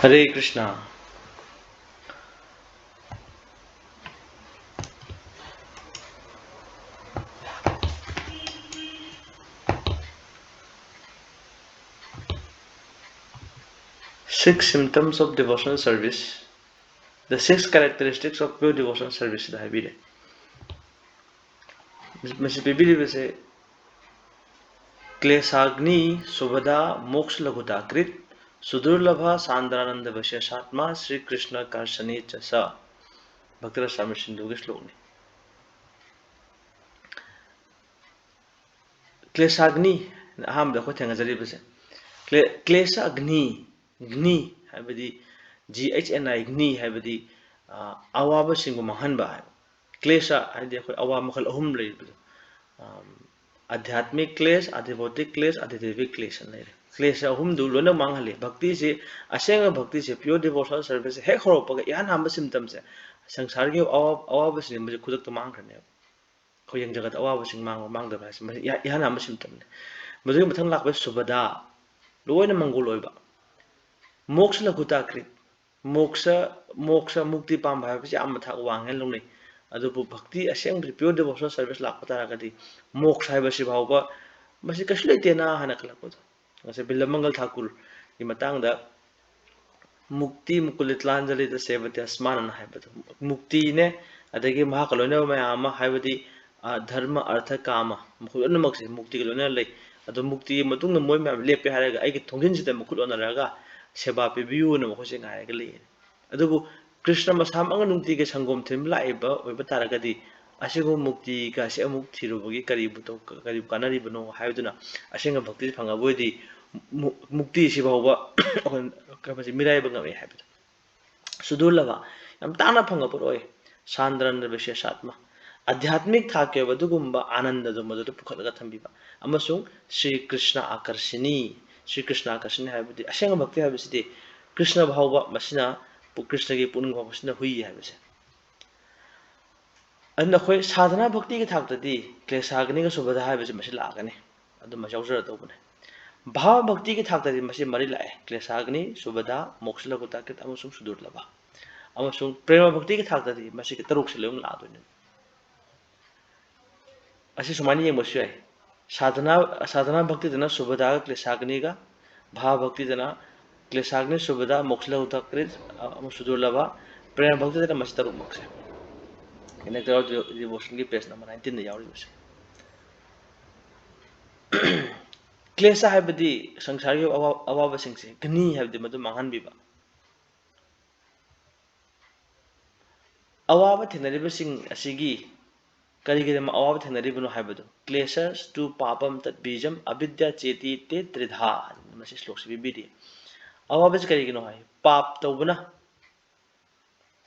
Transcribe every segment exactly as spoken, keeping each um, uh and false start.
Hare Krishna. Six symptoms of devotional service, the six characteristics of pure devotional service ꯗ ꯍꯥꯏꯕꯤꯔꯦ꯫ ꯃꯁꯤ ꯄꯤꯕꯤꯔꯤꯕꯁꯦ ꯀ꯭ꯂꯦꯁꯥꯒ꯭ꯅꯤ ꯁꯨꯕꯗꯥ ꯃꯣꯛꯁ ꯂꯘꯨꯇꯥ create ꯁꯨꯗꯨꯔꯂꯚ ꯁꯥꯟꯗ꯭ꯔꯥꯅꯟꯗ ꯕꯁꯦꯁꯥꯠꯃ Shri ꯀ꯭ꯔꯤꯁ꯭ꯅ ꯀꯔꯁꯅꯤ ꯆ ꯁ꯫ ꯚꯛꯇꯔꯁ ꯁꯥꯃꯤ ꯁꯤꯟꯙꯨꯒꯤ ꯁ꯭ꯂꯣꯛꯅꯤ꯫ ꯀ꯭ꯂꯦꯁꯥꯒ꯭ꯅꯤ ꯑꯍꯥꯟꯕꯗ ꯑꯩꯈꯣꯏ ꯊꯦꯡꯅꯖꯔꯤꯕꯁꯦ ꯀ꯭ꯂꯦ ꯀ꯭ꯂꯦꯁ ꯑꯒ꯭ꯅꯤ꯫ ꯒ꯭ꯅꯤ ꯍꯥꯏꯕꯗꯤ ꯖꯤ ꯑꯩꯆ ꯑꯦꯟ ꯑꯥꯏ ꯒ꯭ꯅꯤ ꯍꯥꯏꯕꯗꯤ ꯑꯋꯥꯕꯁꯤꯡꯕꯨ ꯃꯥꯡꯍꯟꯕ ꯍꯥꯏꯕ꯫ ꯀ꯭ꯂꯦꯁ ꯍꯥꯏꯗꯤ ꯑꯩꯈꯣꯏ ꯑꯋꯥꯕ ꯃꯈꯜ ꯑꯍꯨꯝ ꯂꯩꯔꯤꯕꯗꯣ꯫ ꯑꯙ꯭ꯌꯥꯠꯃꯤꯛ ꯀ꯭ꯂꯦꯁ, ꯑꯙꯤꯚꯧꯇꯤꯛ ꯀ꯭ꯂꯦꯁ, ꯑꯙꯤꯗꯦꯕꯤꯛ ꯀ꯭ꯂꯦꯁ ꯑꯅ ꯂꯩꯔꯦ꯫ ꯀ꯭ꯂꯦꯁ ꯑꯍꯨꯝꯗꯨ ꯂꯣꯏꯅ ꯃꯥꯡꯍꯜꯂꯤ꯫ ꯚꯛꯇꯤꯁꯤ, ꯑꯁꯦꯡꯕ ꯚꯛꯇꯤꯁꯦ, ꯄꯤꯌꯣꯔ ꯗꯤꯚꯣꯁꯅꯦꯜ ꯁꯔꯚꯤꯁꯁꯦ ꯍꯦꯛ ꯍꯧꯔꯛꯄꯒ ꯏꯍꯥꯟ ꯍꯥꯟꯕ ꯁꯤꯝꯇꯝꯁꯦ ꯁꯪꯁꯥꯔꯒꯤ ꯑꯋꯥ ꯑꯋꯥꯕꯁꯤꯡꯁꯦ ꯃꯁꯤ ꯈꯨꯗꯛꯇ ꯃꯥꯡꯈ꯭ꯔꯅꯦꯕ꯫ ꯑꯩꯈꯣꯏ ꯌꯦꯡꯖꯒꯗ ꯑꯋꯥꯕꯁꯤꯡ ꯃꯥꯡꯕ ꯃꯥꯡꯗꯕ ꯍꯥꯏꯁꯦ ꯃꯁꯤ ꯏꯍꯥꯟ ꯍꯥꯟꯕ ꯁꯤꯝꯇꯝꯅꯤ꯫ ꯃꯗꯨꯒꯤ ꯃꯊꯪ ꯂꯥꯛꯄ ꯁꯨꯕꯗꯥ, ꯂꯣꯏꯅ ꯃꯪꯒꯣꯜ ꯑꯣꯏꯕ꯫ ꯃꯣꯛꯁ ꯂꯘꯨꯇꯥ ꯀ꯭ꯔꯤꯠ, ꯃꯣꯛꯁ ꯃꯣꯛꯁ ꯃꯨꯛꯇꯤ ꯄꯥꯝꯕ ꯍꯥꯏꯕꯁꯤ ꯌꯥꯝꯅ ꯊꯥꯛ ꯋꯥꯡꯉꯦꯅ ꯂꯧꯅꯩ꯫ ꯑꯗꯨꯕꯨ ꯚꯛꯇꯤ ꯑꯁꯦꯡꯕꯗꯤ ꯄꯤꯌꯣꯔ ꯗꯤꯚꯣꯁꯅꯦꯜ ꯁꯔꯚꯤꯁ ꯂꯥꯛꯄ ꯇꯥꯔꯒꯗꯤ ꯃꯣꯛꯁ ꯍꯥꯏꯕꯁꯤ ꯐꯥꯎꯕ ꯃꯁꯤ ꯀꯩꯁꯨ ꯂꯩꯇꯦꯅ ꯍꯥꯏꯅ ꯈꯜꯂꯛꯄꯗꯣ꯫ ꯉꯁꯥꯏ ꯕꯤꯂꯕ ꯃꯪꯒꯜ ꯊꯥꯀꯨꯔꯒꯤ ꯃꯇꯥꯡꯗ ꯃꯨꯛꯇꯤ ꯃꯨꯀꯨꯂꯤꯇꯂꯥꯟꯖꯂꯤꯗ ꯁꯦꯕꯇ꯭ꯌ ꯑꯁꯃꯥꯟ ꯑꯅ ꯍꯥꯏꯕꯗꯣ, ꯃꯨꯛꯇꯤꯅꯦ, ꯑꯗꯒꯤ ꯃꯍꯥꯛꯀ ꯂꯣꯏꯅꯕ ꯃꯌꯥꯝ ꯑꯃ, ꯍꯥꯏꯕꯗꯤ ꯙꯔꯃ, ꯑꯔꯊ, ꯀꯥꯃ, ꯃꯈꯣꯏ ꯂꯣꯏꯅꯃꯛꯁꯦ ꯃꯨꯛꯇꯤꯒ ꯂꯣꯏꯅꯅ ꯂꯩ꯫ ꯑꯗꯣ ꯃꯨꯛꯇꯤꯒꯤ ꯃꯇꯨꯡꯗ ꯃꯣꯏ ꯃꯌꯥꯝ ꯂꯦꯞꯄꯦ ꯍꯥꯏꯔꯒ ꯑꯩꯒꯤ ꯊꯣꯡꯖꯤꯟꯁꯤꯗ ꯃꯈꯨꯠ ꯑꯣꯟꯅꯔꯒ ꯁꯦꯕꯥ ꯄꯤꯕꯤꯌꯨꯅ ꯃꯈꯣꯏꯁꯦ ꯉꯥꯏꯔꯒ ꯂꯩꯌꯦ꯫ ꯑꯗꯨꯕꯨ ꯀ꯭ꯔꯤꯁꯅ ꯃꯁꯥꯃꯛꯅ ꯅꯨꯡꯇꯤꯒꯤ ꯁꯪꯒꯣꯝ ꯊꯤꯟꯕ ꯂꯥꯛꯏꯕ ꯑꯣꯏꯕ ꯇꯥꯔꯒꯗꯤ ꯑꯁꯤꯒꯨꯝꯕ ꯃꯨꯛꯇꯤꯒꯁꯦ ꯑꯃꯨꯛ ꯊꯤꯔꯨꯕꯒꯤ ꯀꯔꯤꯕꯨ ꯇꯧ-, ꯀꯔꯤꯕꯨ ꯀꯥꯟꯅꯔꯤꯕꯅꯣ ꯍꯥꯏꯕꯗꯨꯅ ꯑꯁꯦꯡꯕ ꯚꯛꯇꯤ ꯐꯪꯉꯕ ꯑꯣꯏꯗꯤ ꯃꯨ-, ꯃꯨꯛꯇꯤꯁꯤ ꯐꯥꯎꯕ ꯑꯩꯈꯣꯏ ꯃꯁꯤ ꯃꯤꯔꯥꯏꯕ ꯉꯝꯃꯦ ꯍꯥꯏꯕꯗꯣ꯫ ꯁꯨꯗꯨꯔꯂꯚ, ꯌꯥꯝ ꯇꯥꯡꯅ ꯐꯪꯕ ꯄꯣꯠ ꯑꯣꯏ꯫ ꯁꯥꯟꯗ꯭ꯔꯅꯟꯗ ꯕꯤꯁꯦꯁꯥꯠꯃ, ꯑꯙ꯭ꯌꯥꯠꯃꯤꯛ ꯊꯥꯛꯀꯤ ꯑꯣꯏꯕ ꯑꯗꯨꯒꯨꯝꯕ ꯑꯥꯅꯟꯗꯗꯣ ꯃꯗꯨꯗ ꯄꯨꯈꯠꯂꯒ ꯊꯝꯕꯤꯕ꯫ ꯑꯃꯁꯨꯡ ꯁ꯭ꯔꯤ ꯀ꯭ꯔꯤꯁ꯭ꯅ ꯑꯥꯀꯔꯁꯤꯅꯤ, ꯁ꯭ꯔꯤ ꯀ꯭ꯔꯤꯁ꯭ꯅ ꯑꯥꯀꯔꯁꯤꯅꯤ ꯍꯥꯏꯕꯗꯤ ꯑꯁꯦꯡꯕ ꯚꯛꯇꯤ ꯍꯥꯏꯕꯁꯤꯗꯤ ꯀ꯭ꯔꯤꯁ꯭ꯅ ꯐꯥꯎꯕ ꯃꯁꯤꯅ ꯄꯨ-, ꯀ꯭ꯔꯤꯁ꯭ꯅꯒꯤ ꯄꯨꯛꯅꯤꯡ ꯐꯥꯎꯕꯁꯤꯅ ꯍꯨꯏ ꯍꯥꯏꯕꯁꯦ꯫ ꯑꯗꯨꯅ ꯑꯩꯈꯣꯏ ꯁꯥꯙꯅꯥ ꯚꯛꯇꯤꯒꯤ ꯊꯥꯛꯇꯗꯤ ꯀ꯭ꯂꯦꯁꯥꯒ꯭ꯅꯤꯒ ꯁꯨꯕꯗꯥ ꯍꯥꯏꯕꯁꯤ ꯃꯁꯤ ꯂꯥꯛꯀꯅꯤ, ꯑꯗꯨꯃ ꯌꯥꯎꯖꯔꯗꯧꯕꯅꯦ꯫ ꯚꯥꯕ ꯚꯛꯇꯤꯒꯤ ꯊꯥꯛꯇꯗꯤ ꯃꯁꯤ ꯃꯔꯤ ꯂꯥꯛꯑꯦ: ꯀ꯭ꯂꯦꯁꯥꯒ꯭ꯅꯤ, ꯁꯨꯕꯗꯥ, ꯃꯣꯛꯁ ꯂꯘꯨꯇꯥꯀ꯭ꯔꯤꯠ ꯑꯃꯁꯨꯡ ꯁꯨꯗꯨꯔꯂꯚ꯫ ꯑꯃꯁꯨꯡ ꯄ꯭ꯔꯦꯃ ꯚꯛꯇꯤꯒꯤ ꯊꯥꯛꯇꯗꯤ ꯃꯁꯤꯒꯤ ꯇꯔꯨꯛꯁꯤ ꯂꯣꯏꯅ ꯂꯥꯛꯑꯗꯣꯏꯅꯦ꯫ ꯑꯁꯤ ꯁꯨꯃꯥꯏꯅ ꯌꯦꯡꯕꯁꯨ ꯌꯥꯏ: ꯁꯥꯙꯅꯥ, ꯁꯥꯙꯅꯥ ꯚꯛꯇꯤꯗꯅ ꯁꯨꯕꯗꯥꯒ ꯀ꯭ꯂꯦꯁꯥꯒ꯭ꯅꯤꯒ, ꯚꯥꯕ ꯚꯛꯇꯤꯗꯅ ꯀ꯭ꯂꯦꯁꯥꯒ꯭ꯅꯤ, ꯁꯨꯕꯗꯥ, ꯃꯣꯛꯁ ꯂꯘꯨꯇꯥꯀ꯭ꯔꯤꯠ, ꯑ, ꯑꯃꯁꯨꯡ ꯁꯨꯗꯨꯔꯂꯚ, ꯄ꯭ꯔꯦꯃ ꯚꯛꯇꯤꯗꯅ ꯃꯁꯤ ꯇꯔꯨꯛꯃꯛꯁꯦ꯫ Nectar of Devotionꯒꯤ page number nineteenꯗ ꯌꯥꯎꯔꯤꯕꯁꯦ꯫ ꯀ꯭ꯂꯦꯁ ꯍꯥꯏꯕꯗꯤ ꯁꯪꯁꯥꯔꯒꯤ ꯑꯋꯥ-, ꯑꯋꯥꯕꯁꯤꯡꯁꯦ, ꯘ꯭ꯅꯤ ꯍꯥꯏꯕꯗꯤ ꯃꯗꯨ ꯃꯥꯡꯍꯟꯕꯤꯕ꯫ ꯑꯋꯥꯕ ꯊꯦꯡꯅꯔꯤꯕꯁꯤꯡ ꯑꯁꯤꯒꯤ ꯀꯔꯤꯒꯤꯗꯃꯛ ꯑꯋꯥꯕ ꯊꯦꯡꯅꯔꯤꯕꯅꯣ ꯍꯥꯏꯕꯗꯨ, "ꯀ꯭ꯂꯦꯁꯁ ꯇꯨ ꯄꯥꯄꯝ ꯇꯠ ꯕꯤꯖꯝ ꯑꯕꯤꯗ꯭ꯌꯥ ꯆꯦꯇꯤ ꯇꯦ ꯇ꯭ꯔꯤꯙꯥ" ꯍꯥꯏꯅ ꯃꯁꯤ ꯁ꯭ꯂꯣꯛꯁꯤ ꯄꯤꯕꯤꯔꯤ꯫ ꯑꯋꯥꯕꯁꯤ ꯀꯔꯤꯒꯤꯅꯣ ꯍꯥꯏ? ꯄꯥꯞ ꯇꯧꯕꯅ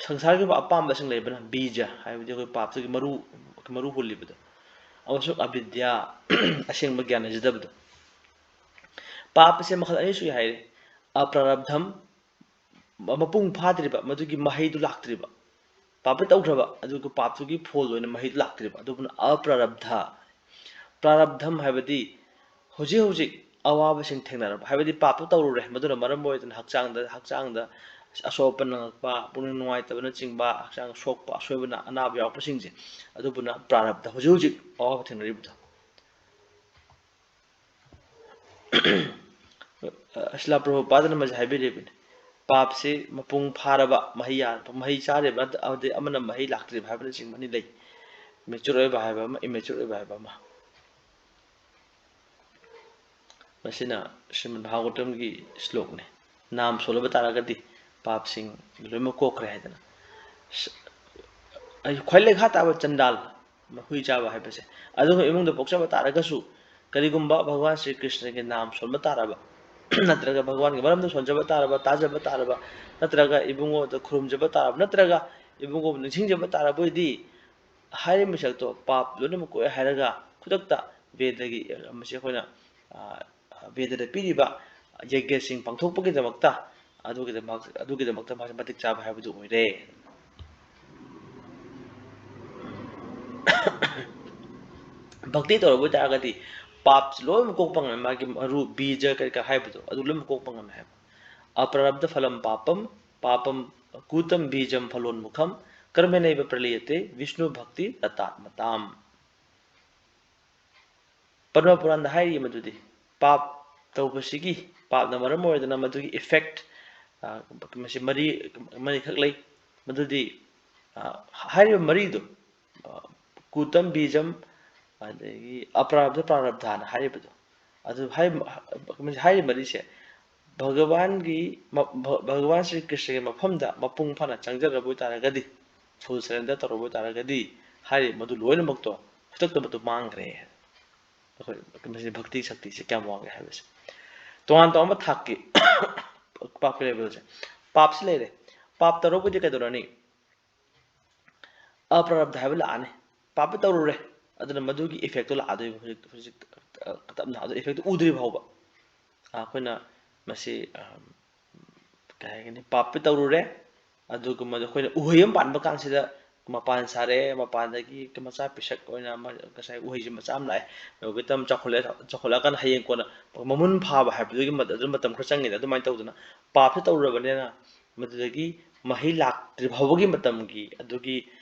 ꯁꯪꯁꯥꯔꯒꯤ ꯑꯣꯏꯕ ꯑꯄꯥꯝꯕꯁꯤꯡ ꯂꯩꯕꯅ ꯕꯤꯖ, ꯍꯥꯏꯕꯗꯤ ꯑꯩꯈꯣꯏ ꯄꯥꯞꯇꯨꯒꯤ ꯃꯔꯨ, ꯃꯔꯨ ꯍꯨꯜꯂꯤꯕꯗꯣ, ꯑꯃꯁꯨꯡ ꯑꯕꯤꯗ꯭ꯌꯥ, ꯑꯁꯦꯡꯕ ꯒ꯭ꯌꯥꯟ ꯂꯩꯖꯗꯕꯗꯣ꯫ ꯄꯥꯞ ꯑꯁꯦ ꯃꯈꯜ ꯑꯅꯤ ꯁꯨꯏ ꯍꯥꯏꯔꯦ: ꯑꯄ꯭ꯔꯥꯔꯕꯙꯝ, ꯃꯄꯨꯡ ꯐꯥꯗ꯭ꯔꯤꯕ, ꯃꯗꯨꯒꯤ ꯃꯍꯩꯗꯨ ꯂꯥꯛꯇ꯭ꯔꯤꯕ꯫ ꯄꯥꯞꯇꯤ ꯇꯧꯈ꯭ꯔꯕ, ꯑꯗꯨꯒ ꯄꯥꯞꯇꯨꯒꯤ ꯐꯣꯜ ꯑꯣꯏꯅ ꯃꯍꯩꯗꯨ ꯂꯥꯛꯇ꯭ꯔꯤꯕ, ꯑꯗꯨꯕꯨꯅ ꯑꯄ꯭ꯔꯥꯔꯕꯙ꯫ ꯄ꯭ꯔꯥꯔꯕꯙꯝ ꯍꯥꯏꯕꯗꯤ ꯍꯧꯖꯤꯛ ꯍꯧꯖꯤꯛ ꯑꯋꯥꯕꯁꯤꯡ ꯊꯦꯡꯅꯔꯕ, ꯍꯥꯏꯕꯗꯤ ꯄꯥꯞꯇꯨ ꯇꯧꯔꯨꯔꯦ, ꯃꯗꯨꯅ ꯃꯔꯝ ꯑꯣꯏꯗꯨꯅ ꯍꯛꯆꯥꯡꯗ, ꯍꯛꯆꯥꯡꯗ ꯑꯁꯣꯛ ꯑꯄꯟ ꯅꯪꯉꯛꯄ, ꯄꯨꯛꯅꯤꯡ ꯅꯨꯡꯉꯥꯏꯇꯕꯅꯆꯤꯡꯕ, ꯍꯛꯆꯥꯡ ꯁꯣꯛꯄ, ꯑꯁꯣꯏꯕꯅ ꯑꯅꯥꯕ ꯌꯥꯎꯔꯛꯄꯁꯤꯡꯁꯦ, ꯑꯗꯨꯕꯨꯅ ꯄ꯭ꯔꯥꯔꯕꯙ, ꯍꯧꯖꯤꯛ ꯍꯧꯖꯤꯛ ꯑꯋꯥꯕ ꯊꯦꯡꯅꯔꯤꯕꯗꯣ꯫ ꯁꯤꯂꯥ ꯄ꯭ꯔꯚꯨꯄꯥꯗꯅ ꯃꯁꯤ ꯍꯥꯏꯕꯤꯔꯤꯕꯅꯤ: ꯄꯥꯞꯁꯤ ꯃꯄꯨꯡ ꯐꯥꯔꯕ, ꯃꯍꯩ ꯌꯥꯟꯕ, ꯃꯍꯩ ꯆꯥꯔꯤꯕ, ꯑꯃꯗꯤ ꯑꯃꯅ ꯃꯍꯩ ꯂꯥꯛꯇ꯭ꯔꯤꯕ ꯍꯥꯏꯕꯅꯆꯤꯡꯕ ꯑꯅꯤ ꯂꯩ꯫ ꯃꯦꯆꯨꯔ ꯑꯣꯏꯕ ꯍꯥꯏꯕ ꯑꯃ, ꯏꯃꯦꯆꯨꯔ ꯑꯣꯏꯕ ꯍꯥꯏꯕ ꯑꯃ꯫ ꯃꯁꯤꯅ ꯁ꯭ꯔꯤꯃꯗ ꯚꯥꯒꯋꯇꯝꯒꯤ ꯁ꯭ꯂꯣꯛꯅꯤ꯫ ꯅꯥꯝ ꯁꯣꯜꯂꯕ ꯇꯥꯔꯒꯗꯤ ꯄꯥꯞꯁꯤꯡ ꯂꯣꯏꯅꯃꯛ ꯀꯣꯛꯈ꯭ꯔꯦ ꯍꯥꯏꯗꯅ꯫ ꯁ-, ꯑꯩ ꯈ꯭ꯋꯥꯏ ꯂꯩꯈꯥ ꯇꯥꯕ ꯆꯟꯗꯥꯜ, ꯃꯍꯨꯏ ꯆꯥꯕ ꯍꯥꯏꯕꯁꯦ꯫ ꯑꯗꯨꯒ ꯏꯃꯨꯡꯗ ꯄꯣꯛꯆꯕ ꯇꯥꯔꯒꯁꯨ, ꯀꯔꯤꯒꯨꯝꯕ ꯚꯒꯋꯥꯟ ꯁ꯭ꯔꯤ ꯀ꯭ꯔꯤꯁꯅꯒꯤ ꯅꯥꯝ ꯁꯣꯟꯕ ꯇꯥꯔꯕ, ꯅꯠꯇ꯭ꯔꯒ ꯚꯒꯋꯥꯟꯒꯤ ꯃꯔꯝꯗ ꯁꯣꯟꯖꯕ ꯇꯥꯔꯕ, ꯇꯥꯖꯕ ꯇꯥꯔꯕ, ꯅꯠꯇ꯭ꯔꯒ ꯏꯕꯨꯡꯉꯣꯗ ꯈꯨꯔꯨꯝꯖꯕ ꯇꯥꯔꯕ, ꯅꯠꯇ꯭ꯔꯒ ꯏꯕꯨꯡꯉꯣꯕꯨ ꯅꯤꯡꯁꯤꯡꯖꯕ ꯇꯥꯔꯕ ꯑꯣꯏꯗꯤ, ꯍꯥꯏꯔꯤꯕ ꯃꯤꯁꯛꯇꯣ ꯄꯥꯞ ꯂꯣꯏꯅꯃꯛ ꯀꯣꯛꯑꯦ ꯍꯥꯏꯔꯒ ꯈꯨꯗꯛꯇ ꯚꯦꯗꯒꯤ, ꯃꯁꯤ ꯑꯩꯈꯣꯏꯅ, ꯑ, ꯚꯦꯗꯗ ꯄꯤꯔꯤꯕ ꯌꯖ꯭ઞꯁꯤꯡ ꯄꯥꯡꯊꯣꯛꯄꯒꯤꯗꯃꯛꯇ, ꯑꯗꯨꯒꯤꯗꯃꯛ, ꯑꯗꯨꯒꯤꯗꯃꯛꯇ ꯃꯥꯁꯦ ꯃꯇꯤꯛ ꯆꯥꯕ ꯍꯥꯏꯕꯗꯨ ꯑꯣꯏꯔꯦ꯫ ꯚꯛꯇꯤ ꯇꯧꯔꯕ ꯑꯣꯏꯇꯥꯔꯒꯗꯤ ꯄꯥꯞꯁꯤ ꯂꯣꯏꯅꯃꯛ ꯀꯣꯛꯄ ꯉꯝꯃꯦ, ꯃꯥꯒꯤ ꯃꯔꯨ ꯕꯤꯖ ꯀꯔꯤ ꯀꯔꯥ ꯍꯥꯏꯕꯗꯣ ꯑꯗꯨ ꯂꯣꯏꯅꯃꯛ ꯀꯣꯛꯄ ꯉꯝꯃꯦ ꯍꯥꯏꯕ꯫ ꯑꯄ꯭ꯔꯥꯔꯕꯗ ꯐꯂꯝ ꯄꯥꯄꯝ, ꯄꯥꯄꯝ ꯀꯨꯇꯝ ꯕꯤꯖꯝ ꯐꯂꯣꯟꯃꯨꯈꯝ, ꯀꯔꯃꯦꯅꯩꯕ ꯄ꯭ꯔꯂꯤꯌꯇꯦ ꯕꯤꯁꯅꯨ ꯚꯛꯇꯤ ꯔꯇꯥꯠꯃꯇꯥꯝ꯫ ꯄꯗꯃ ꯄꯨꯔꯥꯟꯗ ꯍꯥꯏꯔꯤ ꯃꯗꯨꯗꯤ ꯄꯥꯞ ꯇꯧꯕꯁꯤꯒꯤ, ꯄꯥꯞꯅ ꯃꯔꯝ ꯑꯣꯏꯗꯅ ꯃꯗꯨꯒꯤ effect, ꯃꯁꯤ ꯃꯔꯤ, ꯃꯔꯤꯈꯛ ꯂꯩ꯫ ꯃꯗꯨꯗꯤ ꯍꯥꯏꯔꯤꯕ ꯃꯔꯤꯗꯨ, ꯀꯨꯇꯝ ꯕꯤꯖꯝ, ꯑꯗꯒꯤ ꯑꯄ꯭ꯔꯥꯔꯕꯗ ꯄ꯭ꯔꯥꯔꯕꯗꯥꯅ ꯍꯥꯏꯔꯤꯕꯗꯣ, ꯑꯗꯨ ꯍꯥꯏꯔꯤꯕ ꯃꯔꯤꯁꯦ ꯚꯒꯋꯥꯟꯒꯤ, ꯚꯒꯋꯥꯟ ꯁ꯭ꯔꯤ ꯀ꯭ꯔꯤꯁꯅꯒꯤ ꯃꯐꯝꯗ ꯃꯄꯨꯡ ꯐꯥꯅ ꯆꯪꯖꯔꯕ ꯑꯣꯏꯇꯥꯔꯒꯗꯤ, full surrender ꯇꯧꯔꯕ ꯑꯣꯏꯇꯥꯔꯒꯗꯤ, ꯍꯥꯏꯔꯤꯕ ꯃꯗꯨ ꯂꯣꯏꯅꯃꯛꯇꯣ ꯈꯨꯗꯛꯇ ꯃꯗꯨ ꯃꯥꯡꯈ꯭ꯔꯦ꯫ ꯑꯩꯈꯣꯏ ꯃꯁꯤ ꯚꯛꯇꯤ ꯁꯛꯇꯤꯁꯦ ꯀꯌꯥꯝ ꯋꯥꯡꯒꯦ ꯍꯥꯏꯕꯁꯦ꯫ ꯇꯣꯉꯥꯟ ꯇꯣꯉꯥꯟꯕ ꯊꯥꯛꯀꯤ ꯄꯥꯞꯀꯤ levelꯁꯦ꯫ ꯄꯥꯞꯁꯤ ꯂꯩꯔꯦ꯫ ꯄꯥꯞ ꯇꯧꯔꯒꯗꯤ ꯀꯩꯗꯧꯔꯅꯤ? ꯑꯄ꯭ꯔꯥꯔꯕꯗ ꯍꯥꯏꯕ ꯂꯥꯛꯑꯅꯤ꯫ ꯄꯥꯞꯇꯤ ꯇꯧꯔꯨꯔꯦ, ꯑꯗꯨꯅ ꯃꯗꯨꯒꯤ effectꯇꯣ ꯂꯥꯛꯑꯗꯣꯏꯕ ꯍꯧꯖꯤꯛ, ꯍꯧꯖꯤꯛ ꯇꯞꯅ ꯑꯗꯨ effectꯇꯣ ꯎꯗ꯭ꯔꯤ ꯐꯥꯎꯕ꯫ ꯑꯩꯈꯣꯏꯅ ꯃꯁꯤ, ꯀꯩ ꯍꯥꯏꯒꯅꯤ, ꯄꯥꯞꯇꯤ ꯇꯧꯔꯨꯔꯦ, ꯑꯗꯨꯒ ꯃꯗꯨ ꯑꯩꯈꯣꯏꯅ ꯎꯍꯩ ꯑꯃ ꯄꯥꯟꯕ ꯀꯥꯟꯁꯤꯗ ꯃꯄꯥꯟ ꯁꯥꯔꯛꯑꯦ, ꯃꯄꯥꯟꯗꯒꯤ ꯃꯆꯥ ꯄꯤꯁꯛ ꯑꯣꯏꯅ ꯑꯃ ꯉꯁꯥꯏ ꯎꯍꯩꯁꯦ ꯃꯆꯥ ꯑꯃ ꯂꯥꯛꯑꯦ, ꯃꯗꯨꯒꯤ ꯃꯇꯝ ꯆꯥꯎꯈꯠꯂꯛꯑꯦ, ꯆꯥꯎꯈꯠꯂꯛꯑꯀꯥꯟꯗ ꯍꯌꯦꯡ ꯀꯣꯟꯅ ꯃꯃꯨꯟ ꯐꯥꯕ ꯍꯥꯏꯕꯗꯨꯒꯤ ꯃꯇꯝ, ꯑꯗꯨ ꯃꯇꯝ ꯈꯔ ꯆꯪꯉꯤꯅ, ꯑꯗꯨꯃꯥꯏꯅ ꯇꯧꯗꯅ ꯄꯥꯞꯁꯦ ꯇꯧꯔꯨꯔꯕꯅꯤꯅ ꯃꯗꯨꯗꯒꯤ ꯃꯍꯩ ꯂꯥꯛꯇ꯭ꯔꯤ ꯐꯥꯎꯕꯒꯤ ꯃꯇꯝꯒꯤ ꯑꯗꯨꯒꯤ,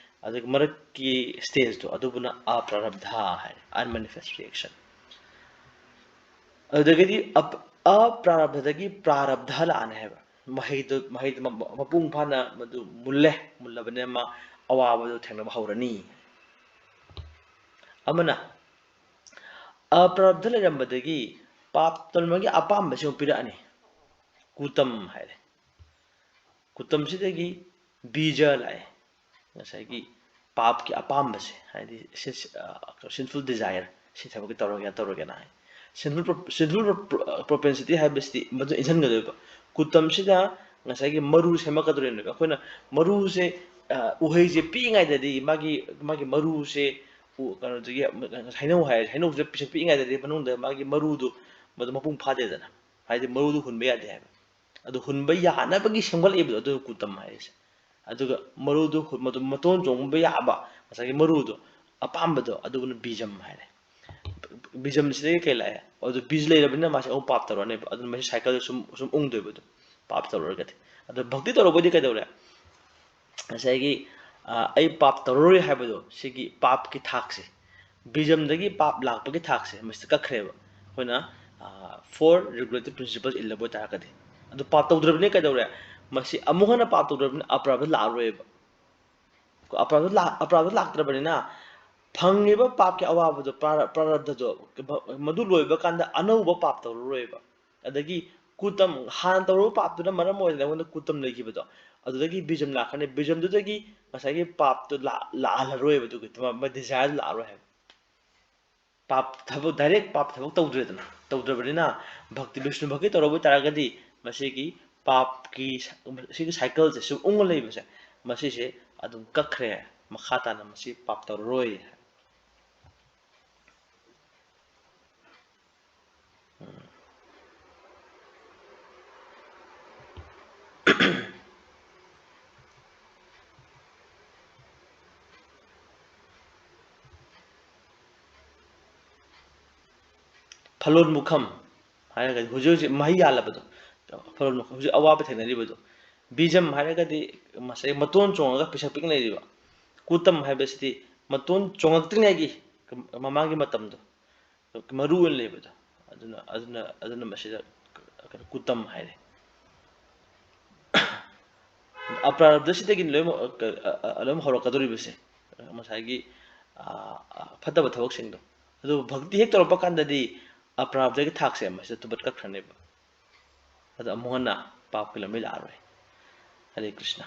ꯑꯗꯨꯒꯤ ꯃꯔꯛꯀꯤ stageꯇꯣ ꯑꯗꯨꯕꯨꯅ ꯑꯄ꯭ꯔꯥꯔꯕꯗ ꯍꯥꯏ, unmanifest reaction꯫ ꯑꯗꯨꯗꯒꯤꯗꯤ ꯑꯄ꯭ꯔꯥꯔꯕꯗꯒꯤ ꯄ꯭ꯔꯥꯔꯕꯗ ꯂꯥꯛꯑꯅꯤ ꯍꯥꯏꯕ꯫ ꯃꯍꯩꯗꯨ, ꯃꯍꯩꯗꯨ ꯃꯄꯨꯡ ꯐꯥꯅ ꯃꯗꯨ ꯃꯨꯜꯂꯦ, ꯃꯨꯜꯂꯕꯅꯤꯅ ꯃꯥ ꯑꯋꯥꯕꯗꯨ ꯊꯦꯡꯅꯕ ꯍꯧꯔꯅꯤ꯫ ꯑꯃꯅ ꯑꯄ꯭ꯔꯥꯔꯕꯗ ꯂꯩꯔꯝꯕꯗꯒꯤ ꯄꯥꯞ ꯇꯧꯅꯕꯒꯤ ꯑꯄꯥꯝꯕꯁꯤ ꯑꯃꯨꯛ ꯄꯤꯔꯛꯑꯅꯤ꯫ ꯀꯨꯇꯝ ꯍꯥꯏꯔꯦ꯫ ꯀꯨꯇꯝꯁꯤꯗꯒꯤ ꯕꯤꯖ ꯂꯥꯛꯑꯦ꯫ ꯉꯁꯥꯏꯒꯤ ꯄꯥꯞꯀꯤ ꯑꯄꯥꯝꯕꯁꯦ, ꯍꯥꯏꯗꯤ sinful desire, ꯁꯤ ꯊꯕꯛꯀꯤ ꯇꯧꯔꯒꯦ, ꯇꯧꯔꯒꯦꯅ ꯍꯥꯏ꯫ Sinful, sinful propensity ꯍꯥꯏꯕꯁꯤꯗꯤ ꯃꯗꯨ ꯏꯟꯁꯤꯟꯒꯗꯣꯏꯕ꯫ ꯀꯨꯇꯝꯁꯤꯗ ꯉꯁꯥꯏꯒꯤ ꯃꯔꯨ ꯁꯦꯝꯃꯛꯀꯗꯣꯔꯤꯕꯅꯦꯕ꯫ ꯑꯩꯈꯣꯏꯅ ꯃꯔꯨꯁꯦ, ꯎꯍꯩꯁꯦ ꯄꯤꯛꯏꯉꯩꯗꯗꯤ ꯃꯥꯒꯤ, ꯃꯥꯒꯤ ꯃꯔꯨꯁꯦ, ꯀꯩꯅꯣꯗꯒꯤ, ꯍꯩꯅꯧ ꯍꯥꯏꯔꯁꯦ, ꯍꯩꯅꯧꯁꯦ ꯄꯤꯁꯛ ꯄꯤꯛꯏꯉꯩꯗꯗꯤ ꯃꯅꯨꯡꯗ ꯃꯥꯒꯤ ꯃꯔꯨꯗꯨ ꯃꯗꯨ ꯃꯄꯨꯡ ꯐꯥꯗꯦꯗꯅ, ꯍꯥꯏꯗꯤ ꯃꯔꯨꯗꯨ ꯍꯨꯟꯕ ꯌꯥꯗꯦ ꯍꯥꯏꯕ꯫ ꯑꯗꯨ ꯍꯨꯟꯕ ꯌꯥꯅꯕꯒꯤ ꯁꯦꯝꯒꯠꯂꯛꯏꯕꯗꯣ ꯑꯗꯨ ꯀꯨꯇꯝ ꯍꯥꯏꯔꯤꯁꯦ꯫ ꯑꯗꯨꯒ ꯃꯔꯨꯗꯨ ꯃꯇꯣꯟ ꯆꯣꯡꯕ ꯌꯥꯕ ꯉꯁꯥꯏꯒꯤ ꯃꯔꯨꯗꯣ, ꯑꯄꯥꯝꯕꯗꯣ, ꯑꯗꯨꯕꯨꯅ ꯕꯤꯖꯝ ꯍꯥꯏꯔꯦ꯫ ꯕꯤꯖꯝꯁꯤꯗꯒꯤ ꯀꯩ ꯂꯥꯛꯑꯦ? ꯑꯗꯨ ꯕꯤꯖ ꯂꯩꯔꯕꯅꯤꯅ ꯃꯥꯁꯦ ꯑꯃꯨꯛ ꯄꯥꯞ ꯇꯧꯔꯅꯦꯕ꯫ ꯑꯗꯨꯅ ꯃꯁꯤ ꯁꯥꯏꯀꯜꯗ ꯁꯨꯝ ꯁꯨꯝ ꯎꯪꯗꯣꯏꯕ꯫ ꯑꯗꯨ ꯄꯥꯞ ꯇꯧꯔꯨꯔꯒꯗꯤ꯫ ꯑꯗꯣ ꯚꯛꯇꯤ ꯇꯧꯔꯛꯄꯗꯤ ꯀꯩꯗꯧꯔꯦ? ꯉꯁꯥꯏꯒꯤ, ꯑ, "ꯑꯩ ꯄꯥꯞ ꯇꯧꯔꯔꯣꯏ" ꯍꯥꯏꯕꯗꯣ, ꯁꯤꯒꯤ ꯄꯥꯞꯀꯤ ꯊꯥꯛꯁꯦ, ꯕꯤꯖꯝꯗꯒꯤ ꯄꯥꯞ ꯂꯥꯛꯄꯒꯤ ꯊꯥꯛꯁꯦ ꯃꯁꯤꯗ ꯀꯛꯈ꯭ꯔꯦꯕ꯫ ꯑꯩꯈꯣꯏꯅ, ꯑ, four regulative principles ꯏꯜꯂꯕ ꯑꯣꯏꯇꯥꯔꯒꯗꯤ꯫ ꯑꯗꯨ ꯄꯥꯞ ꯇꯧꯗ꯭ꯔꯕꯅꯤꯅ ꯀꯩꯗꯧꯔꯦ? ꯃꯁꯤ ꯑꯃꯨꯛ ꯍꯟꯅ ꯄꯥꯞ ꯇꯧꯗ꯭ꯔꯕꯅꯤꯅ ꯑꯄ꯭ꯔꯥꯕ ꯂꯥꯛꯑꯔꯣꯏꯕ꯫ ꯑꯄ꯭ꯔꯥꯕ ꯂꯥꯛ-, ꯑꯄ꯭ꯔꯥꯕ ꯂꯥꯛꯇ꯭ꯔꯕꯅꯤꯅ ꯐꯪꯉꯤꯕ ꯄꯥꯞꯀꯤ ꯑꯋꯥꯕꯗꯣ, ꯄ꯭ꯔꯥꯔ-, ꯄ꯭ꯔꯥꯔꯕꯗꯣ, ꯃꯗꯨ ꯂꯣꯏꯕ ꯀꯥꯟꯗ ꯑꯅꯧꯕ ꯄꯥꯞ ꯇꯧꯔꯔꯣꯏꯕ꯫ ꯑꯗꯒꯤ ꯀꯨꯇꯝ, ꯍꯥꯟꯅ ꯇꯧꯔꯨꯕ ꯄꯥꯞꯇꯨꯅ ꯃꯔꯝ ꯑꯣꯏꯗꯅ ꯑꯩꯉꯣꯟꯗ ꯀꯨꯇꯝ ꯂꯩꯈꯤꯕꯗꯣ, ꯑꯗꯨꯗꯒꯤ ꯕꯤꯖꯝ ꯂꯥꯛꯀꯅꯤ꯫ ꯕꯤꯖꯝꯗꯨꯗꯒꯤ ꯉꯁꯥꯏꯒꯤ ꯄꯥꯞꯇꯨ ꯂꯥꯛ-, ꯂꯥꯛꯍꯜꯂꯔꯣꯏꯕ꯫ ꯑꯗꯨꯒꯤ ꯃ-, ꯃ-, desire ꯂꯥꯛꯑꯔꯣꯏ ꯍꯥꯏꯕ꯫ ꯄꯥꯞ ꯊꯕꯛ, direct ꯄꯥꯞ ꯊꯕꯛ ꯇꯧꯗ꯭ꯔꯦꯗꯅ, ꯇꯧꯗ꯭ꯔꯕꯅꯤꯅ ꯚꯛꯇꯤ, ꯕꯤꯁꯅꯨ ꯚꯛꯇꯤ ꯇꯧꯔꯕ ꯑꯣꯏꯇꯥꯔꯒꯗꯤ ꯃꯁꯤꯒꯤ ꯄꯥꯞꯀꯤ ꯁ-, ꯁꯤꯒꯤ cycle ꯁꯦ ꯁꯨꯝ ꯎꯪꯉ ꯂꯩꯕꯁꯦ, ꯃꯁꯤꯁꯦ ꯑꯗꯨꯝ ꯀꯛꯈ꯭ꯔꯦ꯫ ꯃꯈꯥ ꯇꯥꯅ ꯃꯁꯤ ꯄꯥꯞ ꯇꯧꯔꯔꯣꯏ꯫ ꯐꯂꯣꯟꯃꯨꯈꯝ ꯍꯥꯏꯔꯒꯗꯤ ꯍꯧꯖꯤꯛ ꯍꯧꯖꯤꯛ ꯃꯍꯩ ꯌꯥꯜꯂꯕꯗꯣ, ꯐꯂꯣꯟꯃꯨꯈꯝ, ꯍꯧꯖꯤꯛ ꯑꯋꯥꯕ ꯊꯦꯡꯅꯔꯤꯕꯗꯣ꯫ ꯕꯤꯖꯝ ꯍꯥꯏꯔꯒꯗꯤ ꯉꯁꯥꯏ ꯃꯇꯣꯟ ꯆꯣꯡꯉꯒ ꯄꯤꯁꯛ ꯄꯤꯛꯅ ꯂꯩꯔꯤꯕ꯫ ꯀꯨꯇꯝ ꯍꯥꯏꯕꯁꯤꯗꯤ ꯃꯇꯣꯟ ꯆꯣꯡꯉꯛꯇ꯭ꯔꯤꯉꯩꯒꯤ ꯃꯃꯥꯡꯒꯤ ꯃꯇꯝꯗꯣ, ꯃꯔꯨ ꯑꯣꯏꯅ ꯂꯩꯕꯗꯣ, ꯑꯗꯨꯅ, ꯑꯗꯨꯅ, ꯑꯗꯨꯅ ꯃꯁꯤꯗ ꯀꯩꯅꯣ, ꯀꯨꯇꯝ ꯍꯥꯏꯔꯦ꯫ ꯑꯄ꯭ꯔꯥꯔꯕꯗꯁꯤꯗꯒꯤ ꯂꯣꯏꯅꯃꯛ, ꯑ, ꯑ, ꯑ, ꯂꯣꯏꯅꯃꯛ ꯍꯧꯔꯛꯀꯗꯧꯔꯤꯕꯁꯦ, ꯉꯁꯥꯏꯒꯤ, ꯑ, ꯑ, ꯐꯠꯇꯕ ꯊꯕꯛꯁꯤꯡꯗꯣ꯫ ꯑꯗꯨꯕꯨ ꯚꯛꯇꯤ ꯍꯦꯛ ꯇꯧꯔꯛꯄ ꯀꯥꯟꯗꯗꯤ ꯑꯄ꯭ꯔꯥꯔꯕꯗꯒꯤ ꯊꯥꯛꯁꯦ ꯃꯁꯤꯗ ꯊꯨꯝꯕꯠ ꯀꯛꯈ꯭ꯔꯅꯦꯕ꯫ ꯑꯗ ꯑꯃꯨꯛ ꯍꯟꯅ ꯄꯥꯞꯀꯤ ꯂꯝꯕꯤ ꯂꯥꯛꯑꯔꯣꯏ꯫ ꯍꯔꯦ ꯀ꯭ꯔꯤꯁꯅ꯫